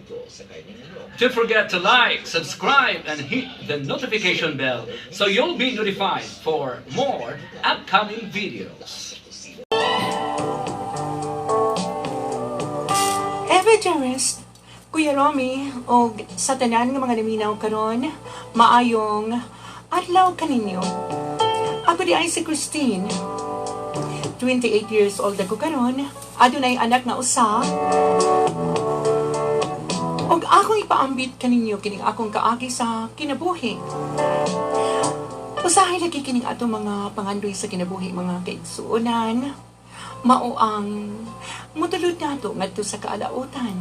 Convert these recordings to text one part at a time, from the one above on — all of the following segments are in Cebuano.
Don't forget to like, subscribe, and hit the notification bell so you'll be notified for more upcoming videos. Ever Dearest, Kuya Romy, og sa tanan nga mga naminaw karon, maayong adlaw kaninyo. Ako di ay si Christine. 28 years old ako karon, adunay anak nga usa. Og akong ipaambit kaninyo kining akong kaagi sa kinabuhi. Usahay lagi kining atong mga pangandoy sa kinabuhi, mga kaigsuonan. Mao ang mutulod nato ngadto sa kaalautan.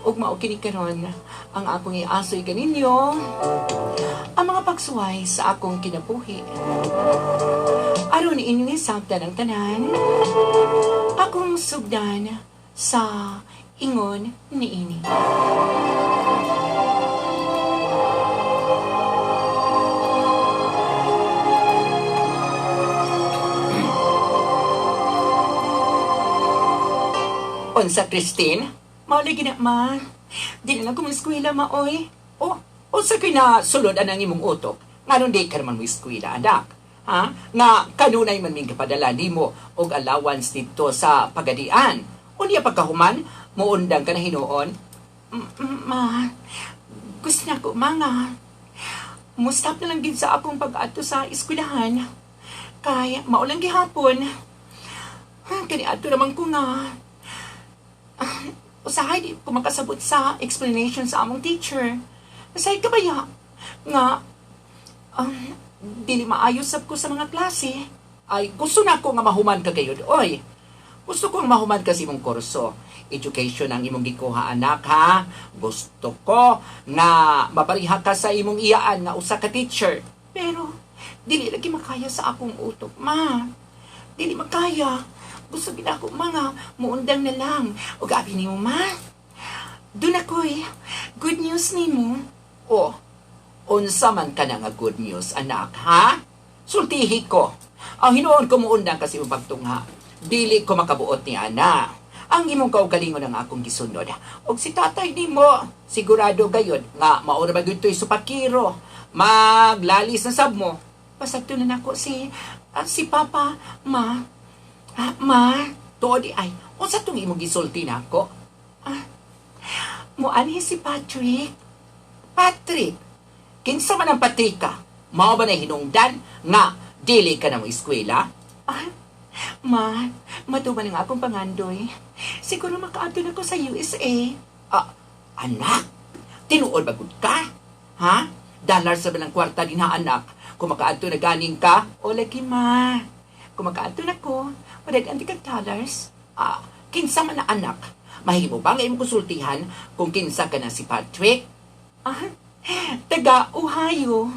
Ug mao kini karon ang akong iasoy kaninyo ang mga pagsuway sa akong kinabuhi. Aron inyong isabtan ang tanan, akong sugdan sa ingon niini. Unsa, Christine? Mauli gina, ma. Di na lang ko eskwela, ma, oy. Oh, unsa kay na sulod anang imong utok? Nganong di ka naman mo eskwela, anak? Ha? Nga kanunay man ming kapadala nimo og allowance didto sa pagadian. Unya pagkahuman, muundang ka na hinuon. Ma, gusto na ko, ma, nga. Mustap na lang gid sa akong pag-adto sa eskwelahan. Kay maulang gihapon. Kani adto naman ko nga usahay di ko makasabot sa explanation sa among teacher. Usahay ka baya nga dili maayo sab ko sa mga klase. Ay, gusto na ko nga mahuman ka gayud, oy. Gusto ko nga mahuman ka sa imong kurso. Education ang imong gikuha, anak, ha? Gusto ko nga mapariha ka sa imong iyaan nga usa ka teacher. Pero, dili lagi makaya sa akong utok, ma. Dili makaya. Gusto gid ako mga muundang na lang. O gabi nimo, ma. Doon ako'y good news nimo. Oh, unsa man ka na nga good news, anak, ha? Sultihi ko. Ang hinuon ko muundang kasi imong pagtungha. Dili ko makabuot ni ana. Ang imong kaugalingon ang akong gisunod. Og si tatay nimo, sigurado gayud nga mao ra ba gyud to'y supakiro. Maglalis na sab mo. Pasagto na nako si Papa, ma. Ah, ma, tuod di ay, unsa tong imong gisulti nako? Ah, muanhi si Patrick. Patrick, kinsa man ang Patrika? Mao ba na hinungdan nga dili ka na mo eskwela? Ah, ma, matuman ang akong pangandoy. Siguro makaadto na ko sa USA. Ah, anak, tinuod ba gud ka? Ha? Dollar sa ng kwarta din ha, anak. Kung makaadto na ganing ka, o lagi ma. Kung makaadto na ko, madag kag dollars. Ah, kinsa man na anak. Mahimo ba nga imong konsultihan kung kinsa ka na si Patrick? Ah, taga Ohio,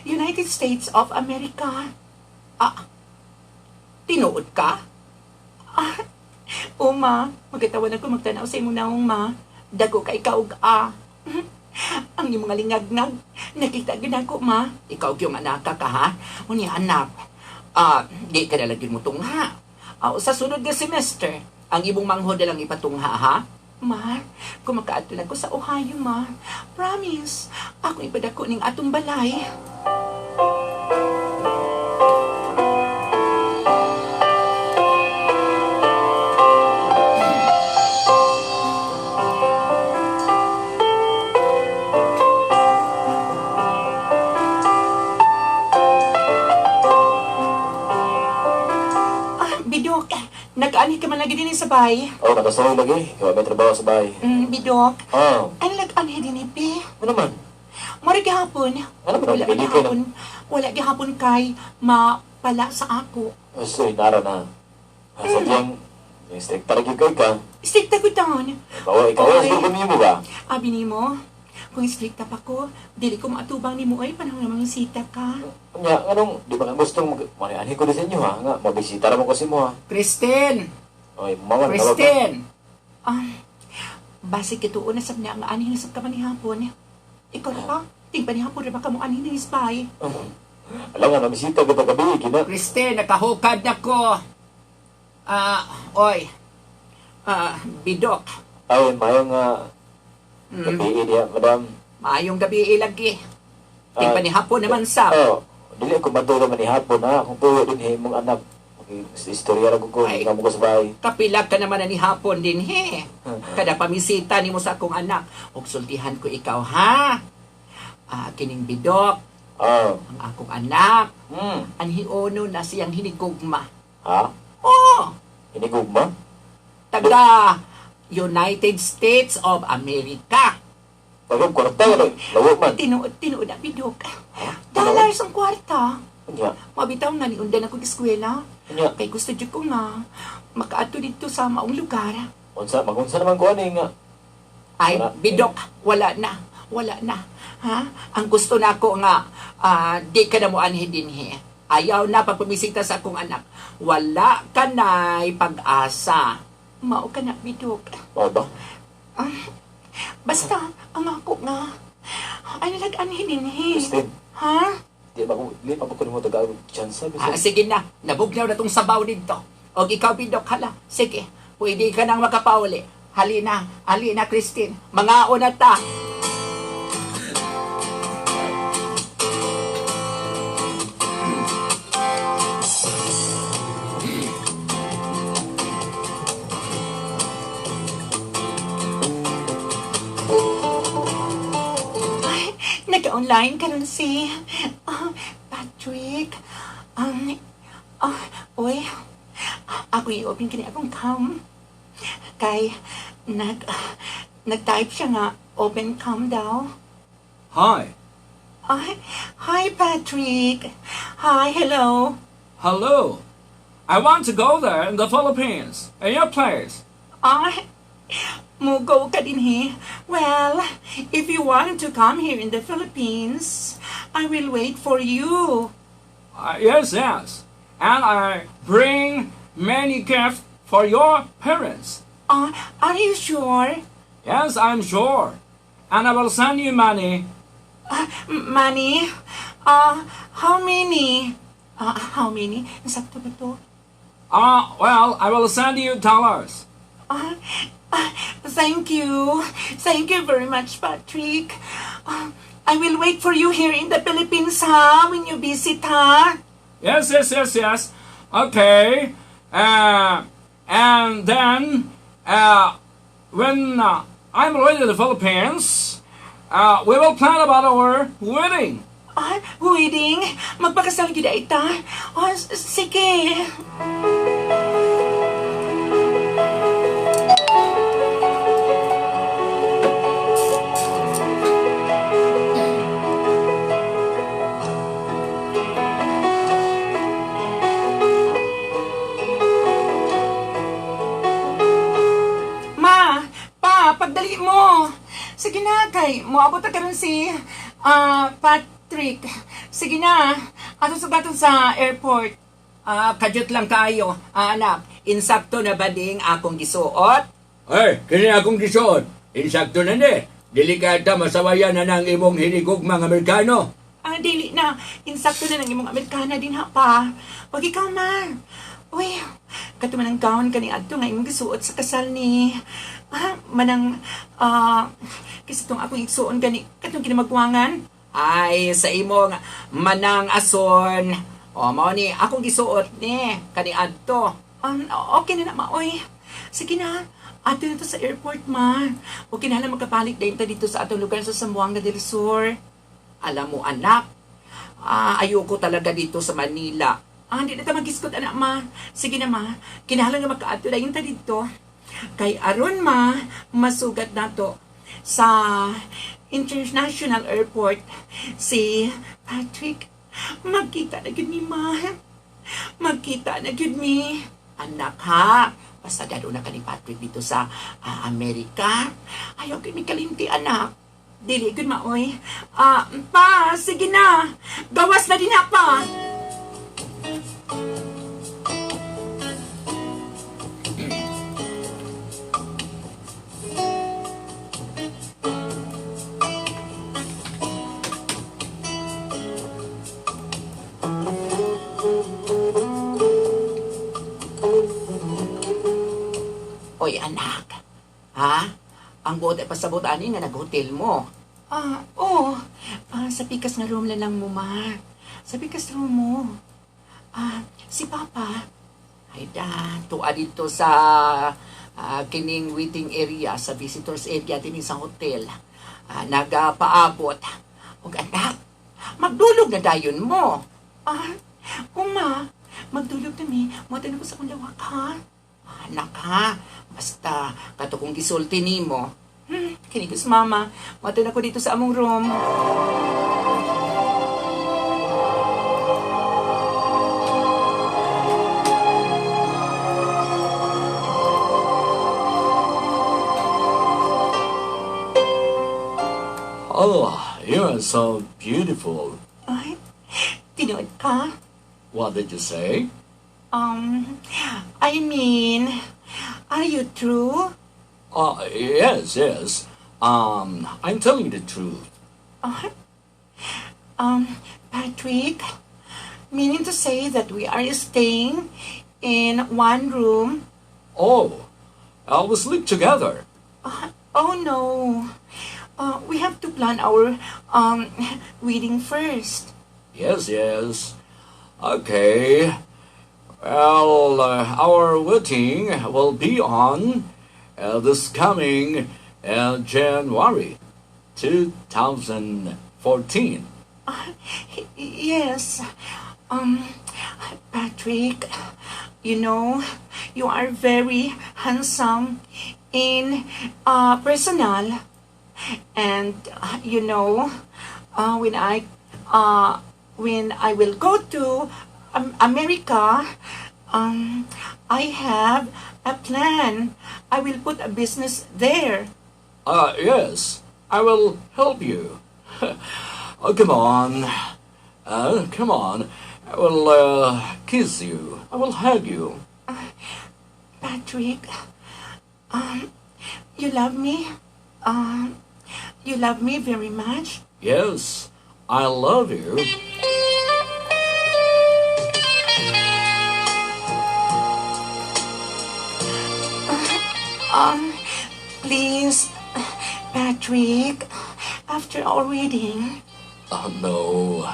United States of America. Ah, tinuod ka? Ah, o ma, magkatawan ako magtanaw sa imong naong ma. Dago kay kaug a. Ang imong mga lingagnag, nakita gyud ako ma. Ikaw gyud ang anak ka ha. Unya anak, ah, di ka na lang gyud mo tungha. Ah, sa sunod nga semester, ang imong manghod na lang ipatungha ha. Ma, kung makaadto na ko sa Ohio, ma. Promise, ako ipadako ning atong balay. Ah, Bidok, nag-ani ka man lagi din sa bay. Oo, oh, nakasaroy lagi. Kaya may trabaho sa bahay. Bidok, Ah, ano nag-ani din eh, be? ano naman? Mura gihapon. Ano ba Wala pili ka gihapon. Wala gihapon kay mapala sa ako. Oh, sorry, nara na. Ah, sadyang, strict para gyud kay ka. Stricta ko taon. Bawa, ikaw Oy. ang siguro nimo ba? Abi nimo, kung stricta pa ko, dili ko maatubang nimo ay panahon namang sita ka. Nya, anong, di ba nga gustong mag... Manianhin ko din sa inyo ha? Nga, mabisita ra mo kasi mo ha. Christine! Oy, maman, tawag ka. Christine! Ah, basi kituon na sab na ang anhin na sab ka man ni hapon. Ikaw na pa, tingpa ni hapon ra ba ka mo anhin ni spy? Oh, alam nga, namisita ka gabi, kina. Christine, nakahukad na ko. Ah, oy. Ah, bidok. Ay, mayong nga, Gabi diha, madam. Maayong gabi lagi. Ting Ah, panihapon naman sa. Oh, dili ako madula man hapon ha. Kung tuyo din he, mong anak. Istorya ra ko Ay. nga mo ko sa bahay. Kapila ka naman na ni hapon din he. Kada pamisita nimo sa akong anak. Ug sultihan ko ikaw ha. Ah, kining bidok, Ah. ang akong anak, anhiono na siyang hinigugma. Ha? Oh, Hinigugma? taga United States of America. Pagod kwarta yun eh. Lawa man. Tinuod, tinuod na bidok. Dollars ang kwarta. Unya. Mabitaw nga ni undan ako eskwela. Unya. Kay gusto jud ko nga makaadto dito sa maong lugar. Unsa magunsa naman ko ani nga. Ay, Wala. bidok, wala na. Wala na. Ha? Ang gusto na ako nga, di ka na mo anhi dinhi. Ayaw na pagpumisita sa akong anak. Wala ka na'y pag-asa. Mao ka na, bidok. Mao ba? Basta, ang ako nga, ay nalag-anhi dinhi. Christine. Ha? Di ba ko di pa ko nimo tagaan og chance Ah, bisan. sige na, nabugnaw na tong sabaw dito. Og ikaw, bidok, hala. Sige, pwede ka nang makapauli. Halina, halina, Christine. Mga na ta. Ay, nag-online ka rin si Patrick. Uy, ako i-open kini akong cam. Kay, nag-type siya nga, open cam daw. Hi. Ay, hi Patrick. Hi, hello. Hello. I want to go there in the Philippines, in your place. Ay, mo-go ka din he. Well, if you want to come here in the Philippines, I will wait for you. Yes, yes. And I bring many gifts for your parents. Are you sure? Yes, I'm sure. And I will send you money. Money? How many? How many? Sakto ba to? Well, I will send you dollars. Thank you. Thank you very much, Patrick. I will wait for you here in the Philippines, ha? When you visit, ha? Yes, yes, yes, yes. Okay. And then, when I'm already in the Philippines, we will plan about our wedding. Wedding? Magpakasal gyud ita? Oh, sige. Ma, pa, pagdali mo. Sige na, kay moabot na karon si Patrick. Sige na, ato sa baton sa airport. Kadyot lang kayo. Anak, insakto na ba ding akong gisuot? Ay, kini akong gisuot. Insakto na ni. Dili ka ata masawayan na ng imong hinigog mga Amerikano. Dili na. Insakto na ng imong Amerikana din ha pa. Pag ikaw ma. Uy, kato man ang gown kani adto nga imong gisuot sa kasal ni manang kasi tong akong igsuon gani katong kinamagwangan. Ay, sa imong manang ason. O, mao ni akong gisuot ni kani adto. Okay na na maoy. Sige na. Ato na to sa airport, ma. O kinahanglan magkapalit din ta dito sa atong lugar sa Zamboanga del Sur. Alam mo, anak, ayoko talaga dito sa Manila. Hindi na ta magiskot, anak, ma. Sige na, ma. Kinahanglan nga makaadto na ta dito. Kay aron, ma, masugat na to sa International Airport si Patrick. Magkita na gyud ni ma. Magkita na gyud mi. Anak, ha? Basta dalo na ka ni Patrick dito sa Amerika. Ayaw gyud mi kalimti, anak. Dili gyud maoy. Pa, sige na. Gawas na din na, pa. Oy, anak. Ha? Ang buot ay pasabot ani nga naghotel mo. Ah, oh. Ah, sa pikas nga room na lang mo, ma. Sa pikas room mo. Ah, si Papa. Ay da, tuwa dito sa kining waiting area, sa visitors area din sa hotel. Ah, nagapaabot. Og anak, magdulog na dayon mo. Ah, uma, magdulog na mi. Mo ko sa akong lawak, ha? Anak, ha? Basta, kato kong gisulti nimo. Kinigos mama. Mo ko dito sa among room. Oh, you are so beautiful. Ay, tinuod ka? What did you say? I mean, are you true? Yes. I'm telling you the truth. Patrick, meaning to say that we are staying in one room. Oh, we sleep together. Oh no. We have to plan our wedding first. Yes. Okay. Well, our wedding will be on this coming January 2014. Yes. Patrick, you know, you are very handsome in personal. And you know, uh, when I uh, when I will go to America, I have a plan. I will put a business there. Yes, I will help you. Oh, come on. Come on. I will kiss you. I will hug you. Patrick, you love me? You love me very much? Yes, I love you. Please, Patrick, after our wedding, Oh, no.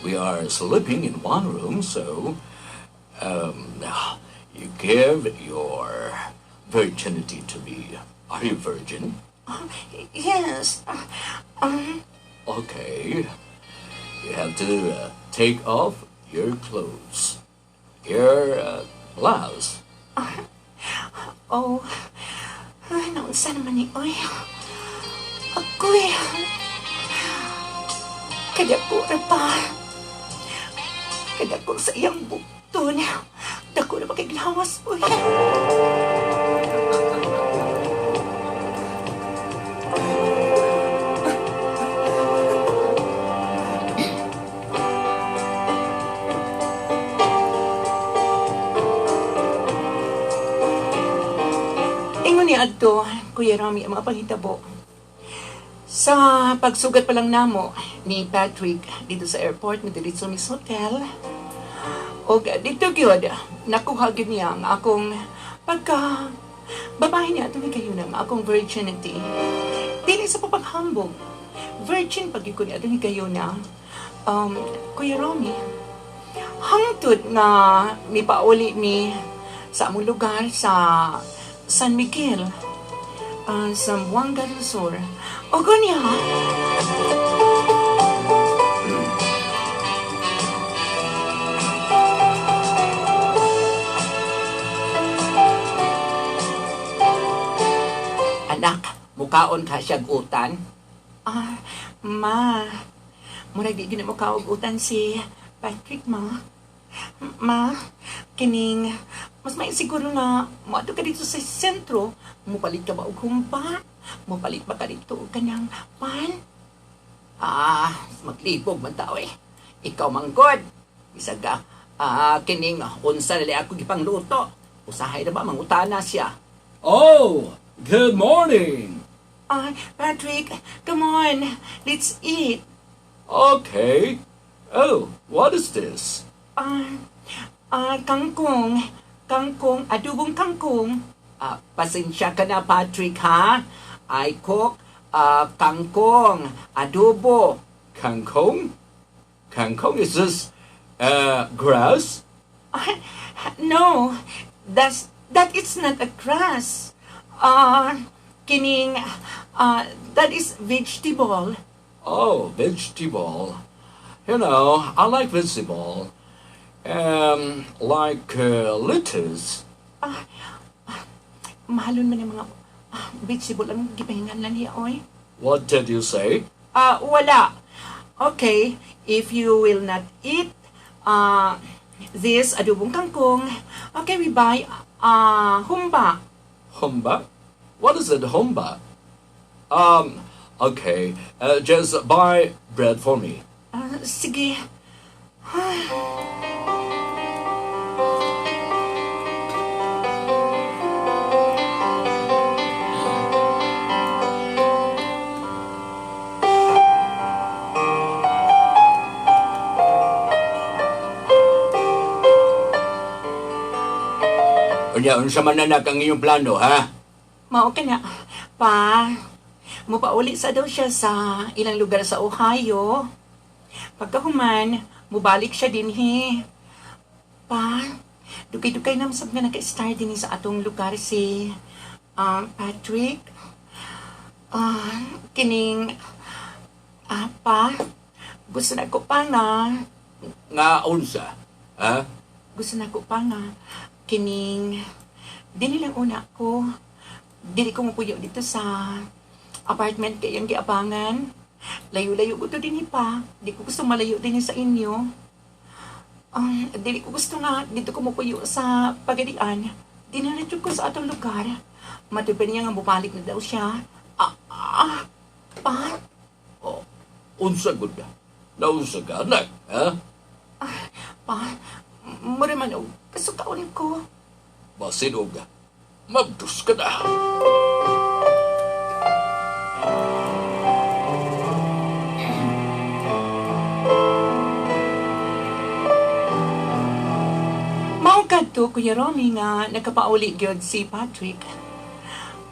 We are sleeping in one room, so you give your virginity to me. Are you virgin? Yes, Okay. You have to take off your clothes, your blouse. Oh, ay, naunsa naman ni, oy, ako'y, kadako ra pa, kadako sa iyang bukton, dako na makiglawas, oy. Ingon ni adto, Kuya Rami, ang mga panghitabo. Sa pagsugat pa lang namo ni Patrick dito sa airport, midiretso mi sa hotel. Og dito gyud, nakuha gyud niya ang akong pagka babae niya atong kayo ang akong virginity. Dili sa papaghambog. Virgin pag ko ni atong kayo na Kuya Romy. Hangtod nga mipauli mi sa among lugar sa San Miguel, sa Zamboanga del Sur. O gunya, anak, mukaon ka siya utan? Ah, ma, murag di gyud na mukaog utan si Patrick, ma. Ma, kining, mas may siguro nga, moadto ka dito sa sentro, mupalit ka ba og humpa? Mupalit ba ka dito og kanang pan? Ah, maglibog man tao eh. Ikaw manggod. Bisag ka, kining unsa nila ako gipangluto. Usahay na ba mangutana siya? Oh, good morning. Ah, Patrick, come on, let's eat. Okay. Oh, what is this? Ah, kangkong. Kangkong, adobong kangkong. Ah, pasensya ka na, Patrick, ha? I cook kangkong, adobo. Kangkong? Kangkong is this grass? No, that is not a grass. Kining, that is vegetable. Oh, vegetable. You know, I like vegetable. Like lettuce. Mahalon man yung mga vegetable ang gipahingan lang niya, oy. What did you say? Wala. Okay, if you will not eat this adobong kangkong, okay, we buy humba. Humba? What is it, humba? Okay. Just buy bread for me. Sige. Unya, unsa man anak ang iyong plano, ha? Mao ka na. Pa, mupauli sa daw siya sa ilang lugar sa Ohio. Pagkahuman, mubalik siya dinhi. Pa, dugay-dugay na masab nga naka-start din sa atong lugar si Patrick. Kining, pa, gusto na ko pa nga, Nga unsa? Ha? Gusto na ko pa nga, kining, dili lang una ko, dili ko mupuyo dito sa apartment kay iyang giabangan. Layo-layo ko to dinhi pa. Di ko gusto malayo dinhi sa inyo. Dili ko gusto nga dito ko mupuyo sa pagadian. Dinala ko sa atong lugar. Matud pa niya nga mubalik na daw siya. Pa, Oh, unsa gud na? Naunsa ka, anak, ha? Pa, mura man og kasukaon ko. Basin og mabdus ka na. Mao kadto, Kuya Romy, nga nagkapauli gyud si Patrick.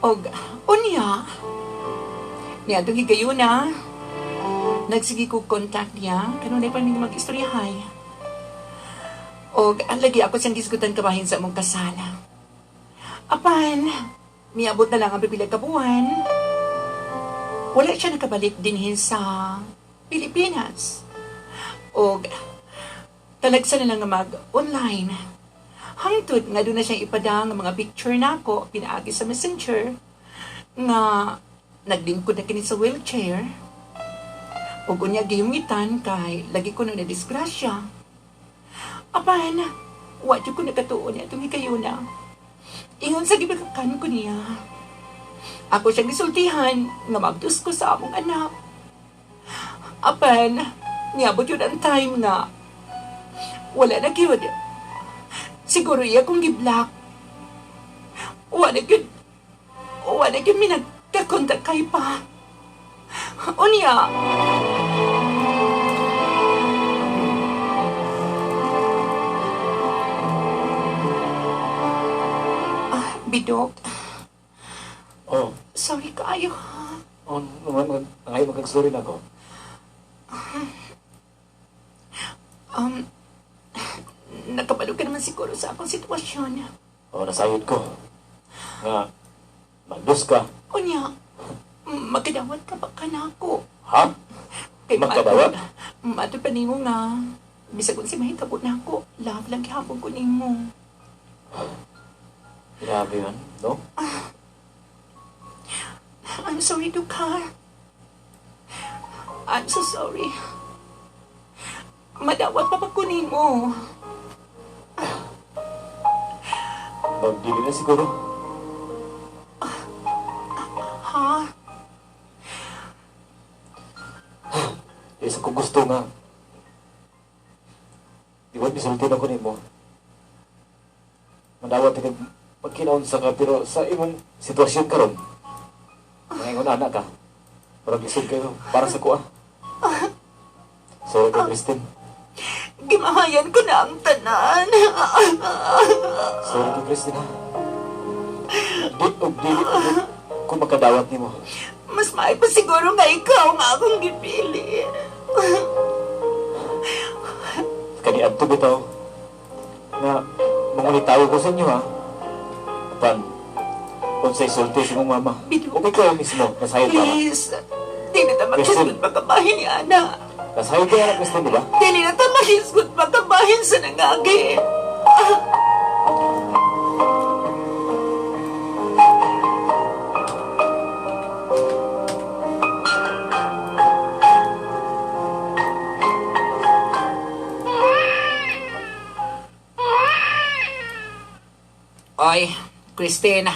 Og unya, niadtong higayuna, nagsige ko contact niya, kanunay pa mi mag-istoryahay. Og ang lagi ako siyang gisgutan kabahin sa among kasala. Apan, miabot na lang ang pipila ka buwan. Wala siya nakabalik dinhi sa Pilipinas. Og talagsa na lang nga mag-online. Hangtod nga doon na siyang ipadang ang mga picture nako pinaagi sa Messenger nga naglingkod na kini sa wheelchair. Ug unya gihungitan kay lagi ko na nadisgrasya. Apan, wa jud ko nakatuon niya atong higayuna. Ingon sa gibakakan ko niya. Ako siyang gisultihan nga mabdos ko sa among anak. Apan, niabot yun ang time nga wala na gyud. Siguro iya kong gi-block. Wala gyud. Wala gyud mi nagkakontak kay pa. Unya. Bidok. Oh. Sorry kaayo ha. Oh, ngayon magkag-sorry na ako. Nakabalo ka naman siguro sa akong sitwasyon. Oh, nasayod ko. Nga, magdos ka. Unya, magkadawat ka ba ka na ako? Ha? Kay Magkadawat? Mato pa nimo nga, bisag unsa mahitabo na ako, love lang gihapon ko nimo. Grabe man, no? I'm sorry, Dukar. I'm so sorry. Madawat pa pa ko nimo. Magdili na siguro. Ha? Di sa ko gusto nga. Di ba misulti na ko nimo? Madawat ka pagkinaon sa ka, pero sa imong sitwasyon karon, mangingon anak ka. Parang lisod kayo para sa kuha. Sorry kay Christine. Gimahayan ko na ang tanan. Sorry kay Christine ha. Di og dili og di. ko makadawat nimo. Mas maayo pa siguro nga ikaw nga akong gipili. Kani adto bitaw nga mangulitaw ko sa inyo ha. Apan unsay sulti sa imong mama? Bitaw. O ikaw mismo nasayod ka ba? Please, dili na makisgot makabahin ni Ana. Nasayod ka na, Christine, di ba? Dili na ta mahisgot makabahin sa nangagi. Oy, Christine,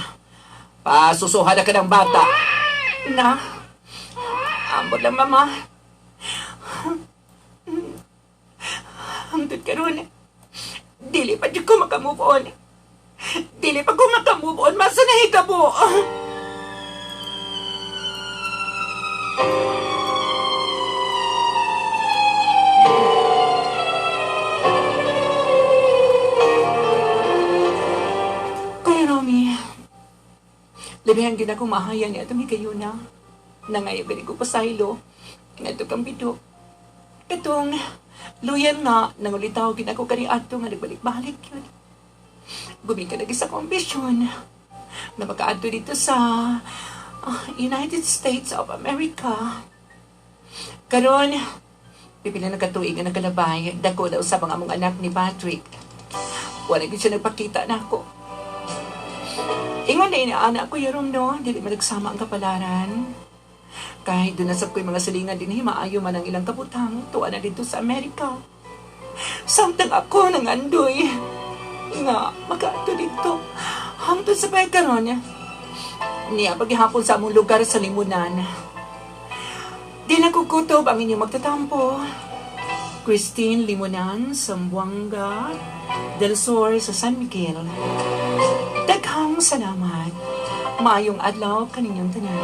pasusuhan na ka ng bata. Na, ambot lang, mama. Hangtod karon, dili pa jud ko makamove on. Dili pa ko makamove on, masa na hitabo. Kuya Romy, labihan gid ako mahaya niya atong higayuna. Nangayo gani ko pasaylo. Ngadto kang bidok. Katong luyan nga, nangulitaw gid ako kani adto nga nagbalik-balik yun. Gumika lagi sa akong ambisyon na makaadto dito sa United States of America. Karon, pipila na katuig nga nagkalabay, dako na usab ang among anak ni Patrick. Wala gyud siya nagpakita na ako. Ingon na inaana ko yarom no, dili man nagsama ang kapalaran. Kahit doon nasab ko'y mga silingan din, maayo man ang ilang kabutang, tuwa na dito sa Amerika. Samtang ako nangandoy nga makaadto dito. Hangtod sa pagkaron, niya paghihapon sa among lugar sa Limunan. Di nakukutob ang inyong magtatampo. Christine Limunan, Sambuanga del Sur sa San Miguel. Daghang salamat. Maayong adlaw kaninyong tanan.